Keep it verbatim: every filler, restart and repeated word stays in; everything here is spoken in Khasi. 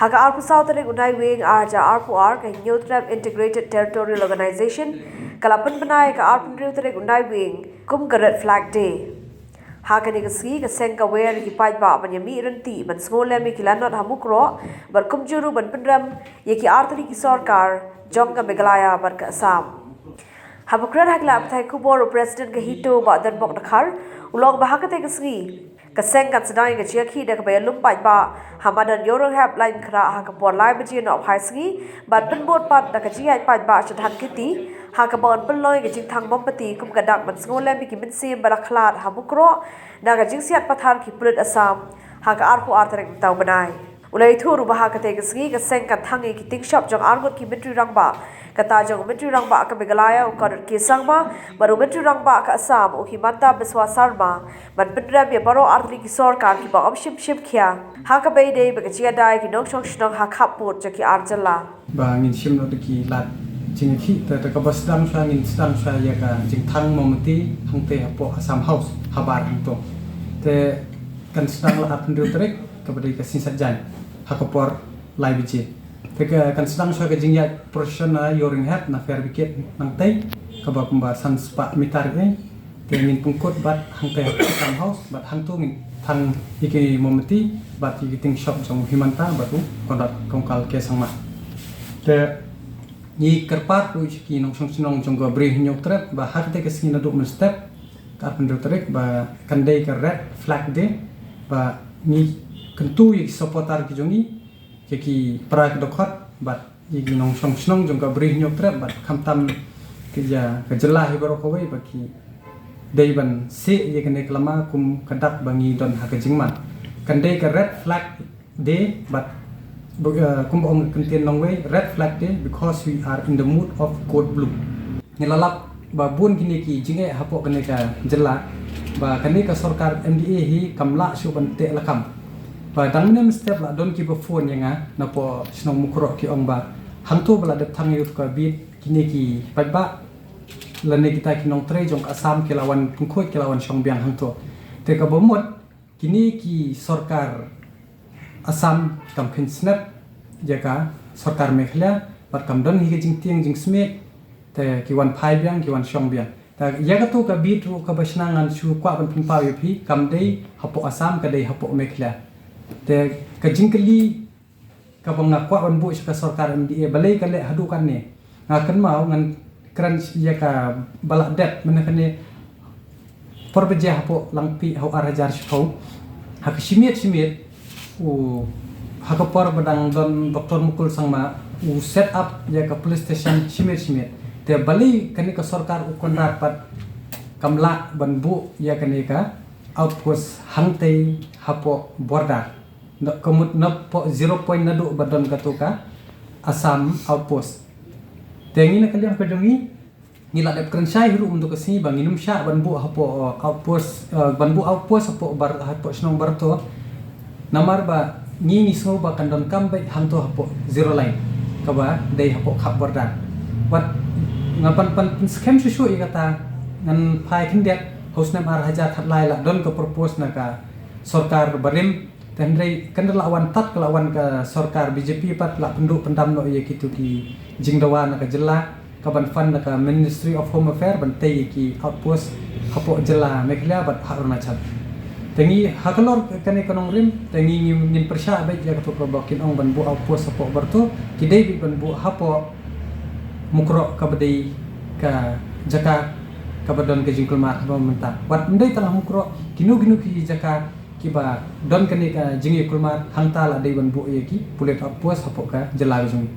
Ha ka arphew saw tarik u Naiwieng ar hajar arphew ar, ka Hynñiewtrep Integrated Territorial Organization ka la pynbna ïa ka arphew hynriew tarik u Naiwieng kum ka Red Flag Day. Ha kane ka sngi ka seng ka wer ïa ki paidbah ban ïamih ryntih ban sngewlem ïa ki lanot ha Mukroh bad kumjuh ruh ban pynrem ïa ki artylli ki sorkar jong ka Meghalaya bad ka Assam. Haba kren ha ki lad pathai khubor u President ka HITO Bah Donbok Dkhar u la ong ba ha katei ka sngi ka seng kan sdang ïa ka jingïakhih da kaba ïalum paidbah ha madan Ïewrynghep Laitumkhrah ha ka por lai baje nohphai sngi bad pynbud pat da ka jingïaid paidbah sha Dhankheti ha kaba yn pynlong ïa ka jingthang mombati kum ka dak ban sngewlem ïa ki mynsiem ba la khlad ha Mukroh na ka jingsiat pathar ki pulit Assam ha ka arphew ar tarik mynta u bnai. U la ïathuh ruh ba ha katei ka sngi ka seng kan thang ïa ki tyngshop jong arngut ki Myntri Rangbah, kata jong u Myntri Rangbah ka Meghalaya u Conrad K Sangma bad u Myntri Rangbah ka Assam u Himanta Biswa Sarma ban pynrem ïa baroh artylli ki sorkar kiba ym shim shim khia ha kaba ïadei bad ka jingïada ïa ki nongshong shnong ha khappud jong ki ar jylla. Ba ngin shim noh da ki lad jingïakhih, te da kaba sdang shuwa ngin sdang shuwa ïa ka jingthang mombati hangtei hapoh Assam House habar hangto. Te kan sdang la arphew hynriew tarik kaba dei ka Sngi Saitjaiñ ha ka por lai baje. Te ka kan sdang shuwa ka jingïaid procession na Ïewrynghep na Fire Brigade nangtei kaba kumba san spah mitar ei. Te ngin pynkut bad hangtei ha Assam House bad hangto ngin thang ïa ki mombati bad ïa ki tyngshop jong u Himanta bad u Conrad Kongkal K Sangma. Te ngi kyrpad ruh ïa ki nongshong shnong jong ka Bri Hynñiewtrep ba ha katei ka sngi naduh mynstep ka arphew hynriew tarik ba kan dei ka Red Flag Day ba ngi kyntu ïa ki supporter ki jong ngi, ïa ki para ki dkhot bad ïa ki nongshong shnong jong ka Bri Hynñiewtrep bad khamtam ki ja ka jylla hi baroh kawei ba ki dei ban seh ïa kane ka lama kum ka dak ba ngi don ha ka jingman. Kan dei ka Red Flag Day bad bu-, eh, kumba ong ka kyntien nongwei, Red Flag Day because we are in the mood of code blue. Ngi la lap ba bun kine ki jingeh hapoh kane ka jylla ba kane ka sorkar M D A hi kam lah shuh ban teh lakam. Ba dang mynne mynstep la don kiba phone ïa nga napoh shnong Mukroh ki ong ba hangto ba la dep thang ïa uto ka beat kine ki paidbah lane kita ki nongtrei jong ka Assam ki la wan pynkhuid, ki la wan shong biang hangto. Te kaba mut kine ki sorkar Assam kam kheiñ snep ïa ka sorkar Meghalaya bad kam don hi ka jingtieng jingsmiej, te ki wan phai biang, ki wan shong biang. Te ïa kato ka beat ruh kaba shna ngan shu kwah ban pynpaw ïa phi, kam dei hapoh Assam, ka dei hapoh Meghalaya. Te ka jingkylli kaba nga kwah ban buh sha ka sorkar M D A, balei ka leh haduh katne. Nga kynmaw ngan kren ïa kaba la dep mynne kane por ba jia hapoh Langpih ha u ar hajar shiphew. Ha ka shimiet shimiet u, ha ka por ba dang don Doctor Mukul Sangma u set up ïa ka police station shimiet shimiet. Te balei kane ka sorkar u Conrad pat kam lah ban buh ïa kane ka outpost hangtei hapoh border. Na, ka mut napoh zero point naduh ba don kato ka Assam outpost. Te ngi na ka liang ka jong ngi, ngi la dep kren shai hi ruh mynta ka sngi ba ngin ym shah ban buh hapoh, uh, outpost, uh, ban buh outpost hapoh Bar-, hapoh shnong Barto. Namar ba ngi ngi sngew ba kan donkam beit hangto hapoh zero line kaba dei hapoh khap border. Wat nga pan pan pynskhem shuh shuh ïa kata, ngan phai khyndiat ha u snem ar hajar khatlai la don ka propose na ka sorkar barim. Te hynrei kan da la wan tad ka la wan ka sorkar B J P pat la pynduh pyndam noh ïa kito ki jingdawa na ka jylla, ka ban fund na ka Ministry of Home Affairs ban tei ïa ki outpost hapoh jylla Meghalaya bad ha Arunachal. Te ngi ha ka lor kane ka nongrim, te ngi ngin, ngin pyrshah beit ïa kato kaba kin ong ban buh outpost hapoh Barto, ki dei beit ban buh hapoh Mukroh kaba dei ka jaka kaba don ka jingkulmar haba mynta. Wat ym dei tang ha Mukroh, kino kino ki jaka kiba don kane ka jingïakulmar hangta la dei ban buh ïa ki police outpost hapoh ka jylla ka jong ngi.